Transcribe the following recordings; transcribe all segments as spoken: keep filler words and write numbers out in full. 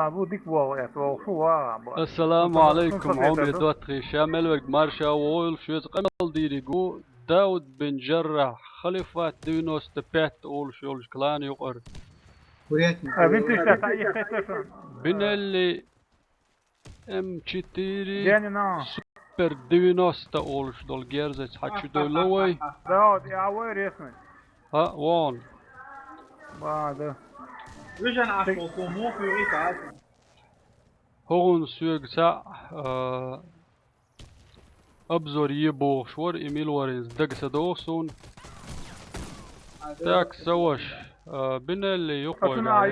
А, бу дика вогӀу, эт вогӀу, шу вагӀа, бу. Ассаламу алейкум, хьоме доттагӀий, ша мел верг марша вогӀийла, шуьца къамел дийриг ву, Дауд бин Джаррахь, Халифат девяносто пять олуш йолчу клана юкъара. А, вин тиша, та, их хетта шун. Бинелли М четыре Янина. Супер девяносто олуш долу герзаца хьачу дойло вай. Да, вот, я вой ресный. А, вон. Ба, да. Вижен ашо, кому фюри каз. ХӀугун соьга цхьаъ, а, обзор е бохуш вара, и мила варинца дага ца догӀу суна. Так, ца ваша, а, Бинелли юкъа вай.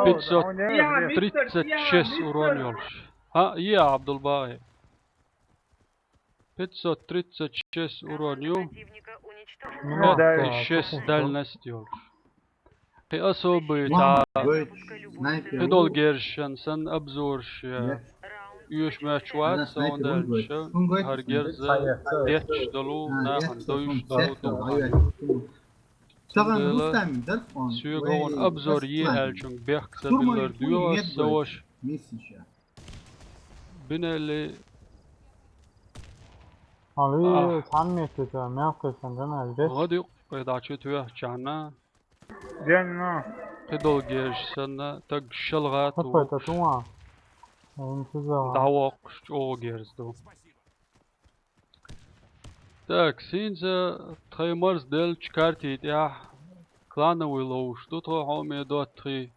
Пятьсот тридцать шесть урон йолуш. ХӀа, е, Абдулбаи. Пятьсот тридцать шесть урон ю. Пятьдесят шесть дальность йолуш. Кхин особый цхьа, кхидолу герзашна санна обзорш, э, оьшу моьттуш вац, сан даьлча, хӀара герз детташ долу, нахана довш долу духьал. Цундела соьга хӀуна обзор е аьллачуьнга бехк ца биллар доьгӀу ас, сан ваша. Бинелли. Али, цхьана метте ца, мелкхе сан ганал деш. ГӀа дикъ, кхидӀа чу тоьхчахьана. Дена. Кхидолу герзаш санна, таг шалгӀа ту. ХӀаппа тӀе ту ма. Эн чу за. ДӀавоккхуш чӀогӀа герз ду. Так, синца тхайн марзделлачу карти тӀехь клановый ловуш ду тхо, хьоме доттагӀий.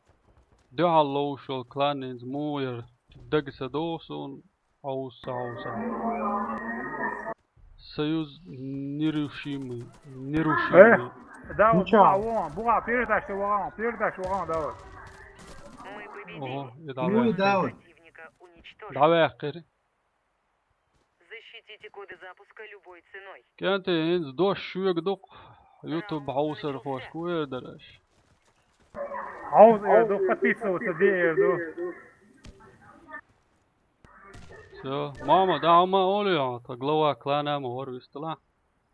Дуьхьал ловуш йолу кланнинца муха яра дага ца догӀу суна, Ӏовса, Ӏовса. Союз нерушимый, нерушимый. Э, Дауд, бугӀа вон, бугӀа передача вагӀан, передача вагӀан, Дауд. Ого, и дӀаваьккхира. ДӀаваьккхира. Защитите коды запуска любой ценой. КӀентий, хӀинца дош шуьга ду-кх, YouTube хьовсархошка вер дара аша. Хьовса эр ду, подписываться де эр ду. Всё, мама, да, ма олу, тхан глава клана ма вара вистала.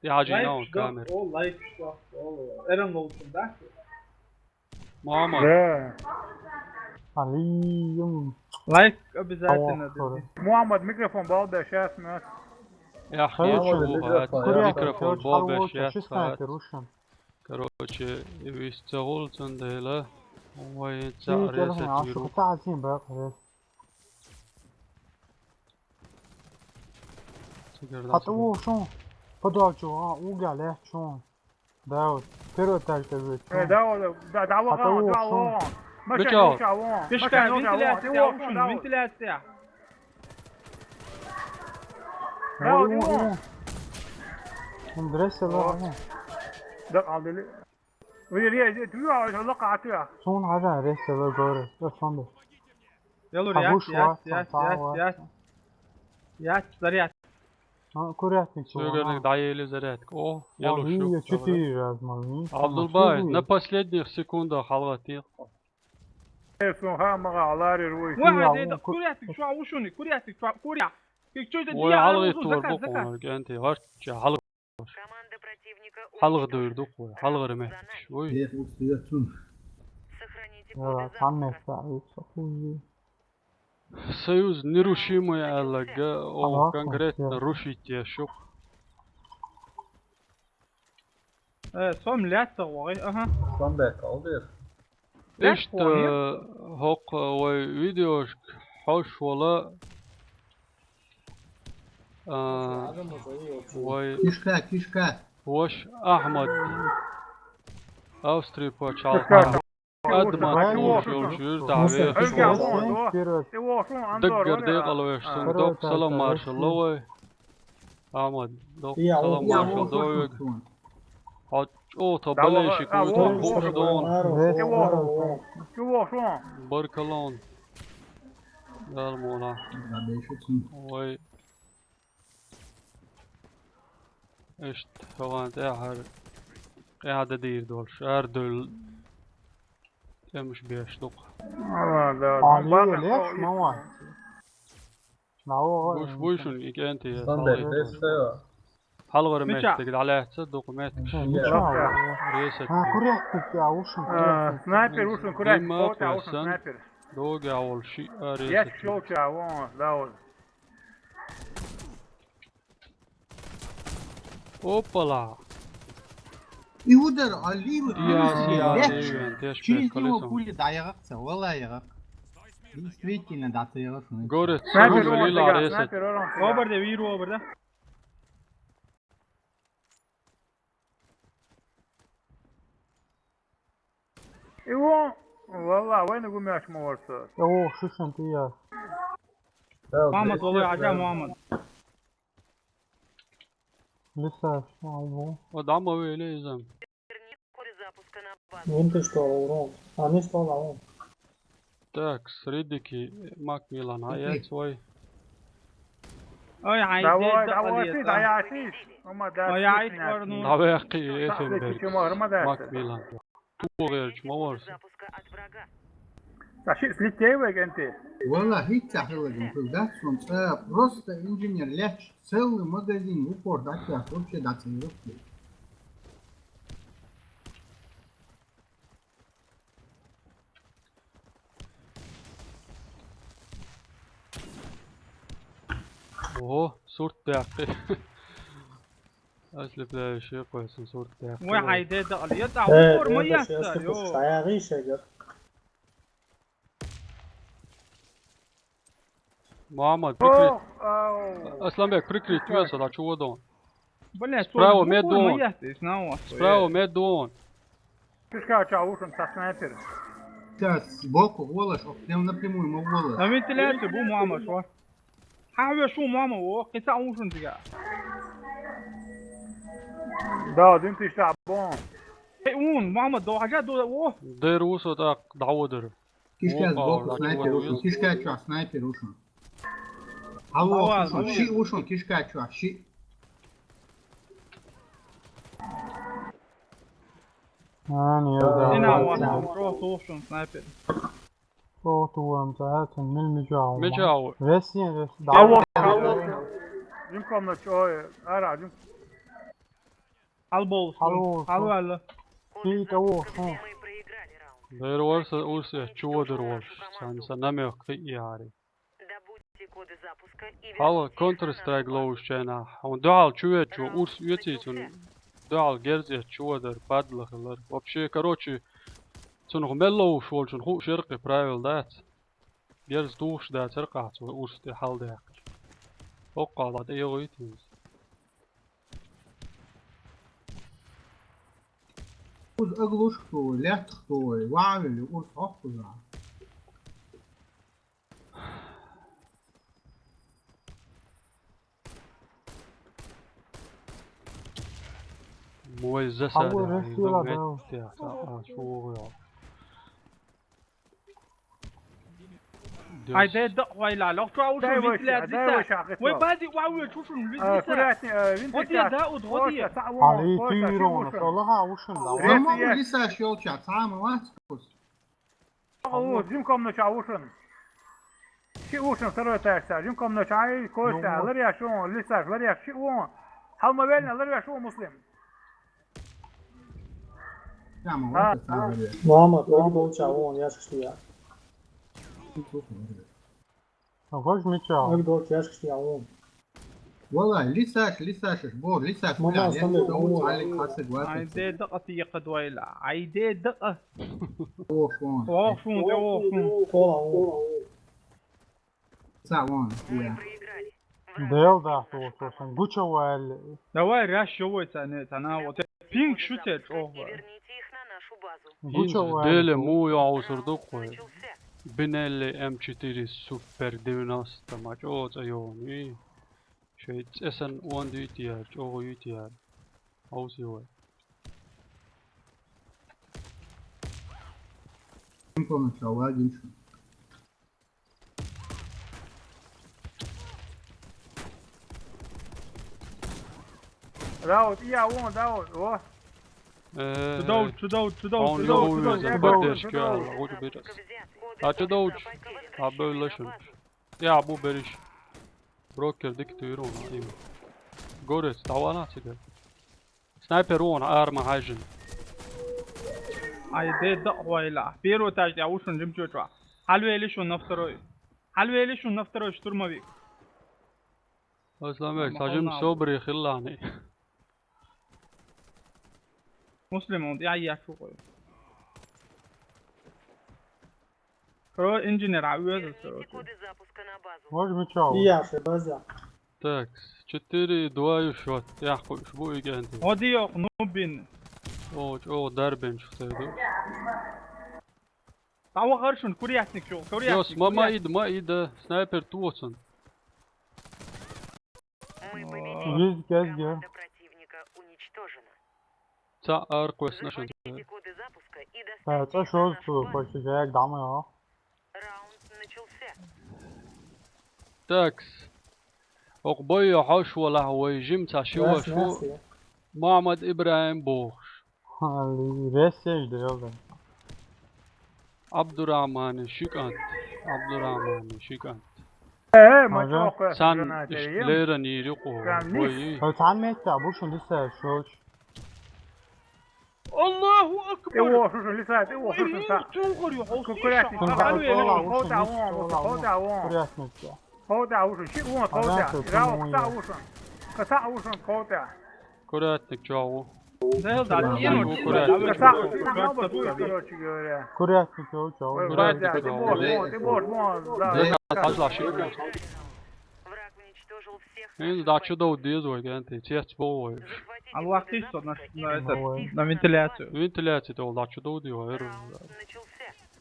Ти хьажийна вон камера. Лайк что, олу. Эрен лоучун, да? Мухаммад. Да. Алием. Лайк обязательно. Мухаммад, микрофон балбеш яц нас. Ях, еш ву хат. Микрофон балбеш яц хат. Короче, вис ца гӀулцун дела. Вай ца ресет виру. Хьата ву шун. Подвал чу, а, угал, э, шун. Да, вот. Первый этаж, как говорится. Э, да, вот, да, да, вот, да, вот. Мишка, вентиляция, вентиляция. Да, вот. Здрасте, ладно. Да, алдели. Ой, я, я, ты, а, лока, а ты, а. Сон хажа, ресте, вы говори. Что, сон. Я лур, я, я, я, я, я. Я, заряд. А, курятник. Сёгерник дӀаели зарядка. О, ялуш ю. Четыре раза, мам. Абдулбай, на последних секундах хьалгӀаттийкъ. Э, сун ха мага алари руй. Ва, ха, де, курятник, чуа ушуни, курятник, чуа, куря. Кик чуй де, ой, я, хьалгӀи узу, тур заказ, бу заказ. Къонар, генти, варча, хьалгӀи. Команда противника уничтожена. ХьалгӀа дуйр ду, хьалгӀара метташ. Ой. Э, уж стоят сун. Сохраните коды запуска. Союз нерушимый аьлларг, о, конкретно рушить еш ю-кх. Э, сом лаьцна вогӀий, аха. Сом беккалдир. Иштта, э, хӀокху вай видеошка хьош волу, а, вай кишка, кишка. Ваша Ахьмад. Австрия пачхьалкх. Адман олуш йолчу юьртахь вехаш волу. Даггара декъала веш суна доккха салам маршалла вай. Ахьмад, доккха салам маршалла до вайга. Хьо чӀогӀа тхан балешик вуй, тхан хууш догӀу. Баркалла. Дала мула. Вай. Иштта хӀаван тӀаьхьара къаьхьа дан дийр долуш, арадевлла тӀемаш беш ду-кх. Гуш буй шуна и кӀентий? Хьалгара меттиг дӀалаьцна, дукха меттигаш. Ничего. Резать. А, курехтик, а, ушин, а, курехтик. Снайпер, ушин, курехтик, дима, курехтик, ушин, пойсан, снайпер. Догахь волу шиъ а резать. Еш йолча, вон, да, вот. Опала. И удар, а ливо, я, я, я, я, я, через него пули дӀаягӀа, вала ягӀа. Действительно, да, ты ягӀа. Город, снайпер, снайпер, снайпер, снайпер. Обарда, виру обарда. И вон, валла, вайна гумеш ма варца. О, шишан ты я. Мамад, валай, Ӏажа, Мамад. Лиса, алло. О, дама вели изам. Вон ты что, урод. А не что, а он. Так, Сридики, Макмиллан, а я свой. Ой, ай, давай, давай, ты, да я ты. Ой, ай, корну. Давай, я ты, Эфенберг. Макмиллан. Ту герч, ма варса. Запуска от врага. Та ши слетей вай, генти. Валла, хӀинца хӀаллакьун хӀу дац, сон цӀа просто инженер лаьтташ, целый магазин в упор дӀатех, вообще дӀацӀийра. Ого, сурт даьккхи. Ослепляющая кхойсан сурт даьккхи. Вай, хьайде дакъал. Я тӀа, э, упор ма яц, ё. ДӀаяхьий шайгара. Мухаммад, прикрыть. Ох, ау. Асланбек, прикрыть, веса, да чего дон? Бля, справа мед дон. Справа мед дон. Кишка ча ушин, со снайпер. Сейчас сбоку волаш, ох, прям напрямую ему волаш. На вентиляцию бу, мама, шо? Хьан веш шу, мама, о, кица ушин тига. Да, один тысяч бон. Эй, ун, мама, до хажа, до, о. Дер усо так, да, одер. Кишка сбоку снайпер ушин, кишка чу снайпер ушин. Алло, ушин, ши ушин, кишка чу, ши. А, не, да. Не на, вот, просто ушин снайпер. Что ты вам за это? Мил мижау. Мижау. Весен, весен. Алло, алло. Жим комнат, ой, ара, жим. Албол. Алло, алло, алло. Ты того, хм. Дер варса урсе чего дер варш. Сан, сан намёк ты яри. Алло, Counter Strike лоуш чайна. Он дуал чует, чу урс уйти, он дуал герзет, чего дер, падла хилар. Вообще, короче, цунах мел лоуш волчун ху шеркъи правил дац. Герз тухуш дац, церкъахь цо урс тӀе хьалдаьккхича. Оккхал дӀа тӀе йогӀуьйту иза. Уз аглушка ту вай, лаьттах ту вай, ваьвели, урс хьокхуза. Мой засада, хьаву ресила, да. Меття, а, а, шугъу. Ай, дай дакъ вайла, лох чуа ушун витлят, витлят. Вай бази уа уа чушун витлят. Аккуратнее, э, винтик. Гъодия да, уд гъодия. Али тюйрона, солаха ушун да. Рамон лиса шёлча, цама вац кус. О, жим комноча ушун. Ши ушун второй этажца, жим комноча, ай, Костя, ларья шун, лиса, ларья ши ун. Халма вельна, ларья шун, Муслим. Мама, ог долча вон, яшкаш тия. Ог долча, яшкаш тия вон. Вала, лисаш, лисаш, бо, лисаш, мама, бля, сам лисаш, бо, вон. Али касык ватык. Айде дакъа тия кадвайла, айде дакъа. Ох, вон. Ох, вон, ох, вон. Кола, вон. Ца вон, я. Дел да, то, то, то, гуча валли. Давай, ряш, шо вай цане, цана, вот. Пинг шутер, чё, вай. Гуча валли. Деле му я усурдук вай. Бинелли М четыре Супер девяносто ма чё, ца ёни. Шей цесан он дюйт яр, чё, юйт яр. Аус ёй. Ким помнит, а ладим, что? Давид, я вон, Давид, о. Э, чудо, чудо, чудо, он чудо, чудо, за чудо, поддержки, чудо. Алла, вот уберись. А чудо, а был лошадь. Я бу бериш. Брокер дик ты рон, им. Горец, дӀавала цига. Снайпер вон, арма хьажин. Ай, де да вайла. Первый этаж я ушун жим чучва. Хьалвели шун на второй. Хьалвели шун на второй штурмовик. Асланбек, сажим собри хиллани. Муслим, он я я шукой. Про инженера уеза, короче. Коды запуска на базу. Можем и чё? И я же база. Так, четыре два счёт. Я хуй, шбу и генди. Оди ёх, ну бин. О, чё, дарбен чухтайду. Тава харшун, курятник чё, курятник. Ёс, мама ид, ма ид, снайпер туоцун. Мы победили. Есть, есть, есть. Команда противника уничтожена. Ца ар квест нашен. Проверьте коды запуска и доставьте их на наш склад. Э, ца шоз ту, почти жаяк дамы, а? Раунд начался. Такс. Окъбой хьош валахь вай жим ца ши ва шу. Мухаммад Ибрагьим бохуш. Али, ресеш де ёлда. Абдурахмани шикант. Абдурахмани шикант. Э, э, ма чокъе. Сан иш лера нири къо. Ой. Ой, цан метта, бушун диса шоч. Аллаху акбар. Э, о, шушу, лиса, э, о, шушу, са. Курятник. Хода, о, хода, о. Курятник. Хода, ушун, ши, о, хода, ушун. Рао, са, ушун. Каса, ушун, хода. Курятник чаву. Да, да, да, ну, курятник. Короче говоря. Курятник чаву, чаву. Курятник чаву. Ты можешь, ты можешь, можешь, да. Враг уничтожил всех. Ин да чудо дезой, генти, честь бой. А лахтиш на, на это, на вентиляцию. Вентиляция то да чудо дезой.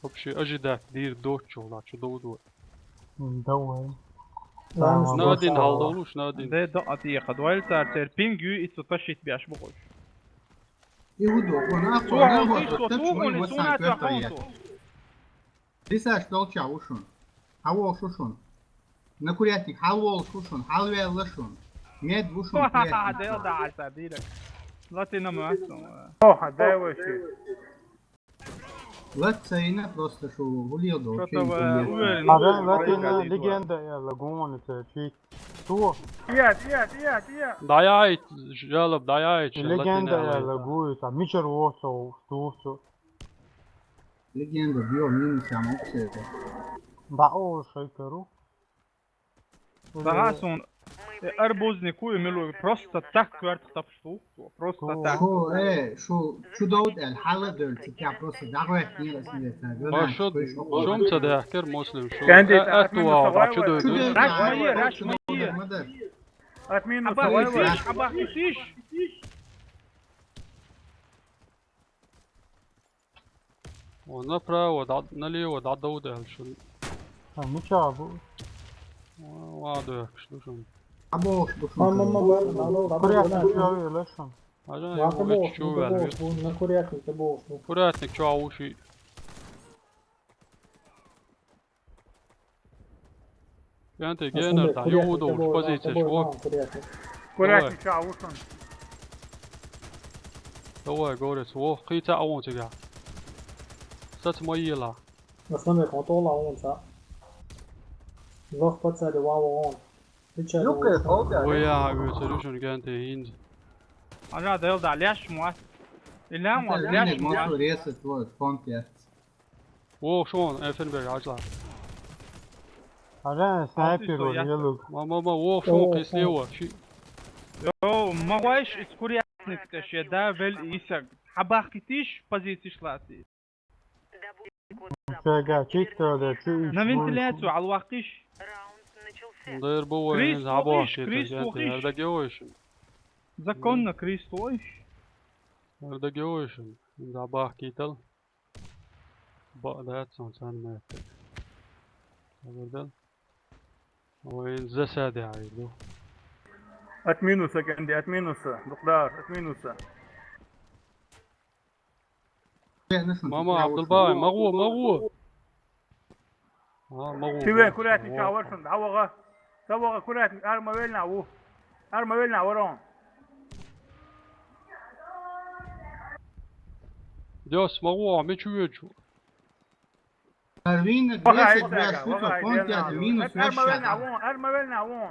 Вообще ожидать дир дочо да чудо дезой. Давай. Ладно, на один халдолуш, на один. Де да ати яха дуэль цар тер пинг ю ицу ташит бяш бухуш. Иуду, он ахуй, он ахуй, он ахуй, он ахуй. Дисаш долча ушун. Хавол шушун. На курятник, хавол шушун, халвел лашун. Мед вушун курятник. Дел да аса дирек. Латина мастон. Оха, дай воши. Латсайна просто шу гулил до. Чё-то вы уверены. Ара, латина легенда я лагуна, это чит. Что? Нет, нет, нет, нет. Даяйт, жалоб, даяйт. Легенда я лагуна, там Мичер Уорсо, что, что. Легенда, био, минус, я мог все это. Да, о, шейкеру. Сага сун, э, арбузник у, эмилу, просто так квартих тапшту. Просто так. Шу, э, шу, чудо дел, хала дел, тебя просто дагвет не раз не это. А шо, шо ца дахкер муслим, шо? Кэнди, э, атуа, чудо дел. Раш мае, раш мае. Отмину. Абахитиш, абахитиш. О, направо, да, налево, да, да, да, шо. А, ну чё, бу? О, ладно, что там? А бо, что там? Мама, мама, мама, мама, курятник, мама. Чё, лешон? А я его чё, бо, на курятник, ты бо, ну. Курятник, чё, а уши? Кэнти генер да, югуду уж позиция шо. Курятник ча ушун. Давай, говорит, о, хица аун цига. Сац моила. Основе контрола он ца. Лох пацали ваво он. Юкэ, холда. Ой, я, ой, сорюшен кэнти инз. Ага, дэл да, ляш муас. Иля муас, ляш муас. Резать твой фонд, я. О, шон, Эфенберг, ажла. Ага, снайпер, вот, я лук. Ма, ма, ма, о, шон, кислево. Йо, ма вайш из курятник тэш, я да, вел исаг. Хабахкитиш, позициш лати. Чага, чисто, да, чу. На вентиляцию, алвахтиш. Дэр бу, Крис, забах, Крис, Крис. Эрдагеойшин. Законно, Крис, лоиш. Эрдагеойшин. Забах китал. Ба, да, сон сан мэтэ. Абардан. Ой, засаде айду. От минуса, кэнди, от минуса. Духдар, от минуса. Мама, Абдулбай, магу, магу. А, магу. Чиве курятник чаваршын, давага. Давага курятник, арма велна у. Арма велна ворон. Дёс, магу, а ми чувечу. Арвина, десять, двадцать, минус, вон пять, минус, вон шаг. Армавель на вон, армавель на вон.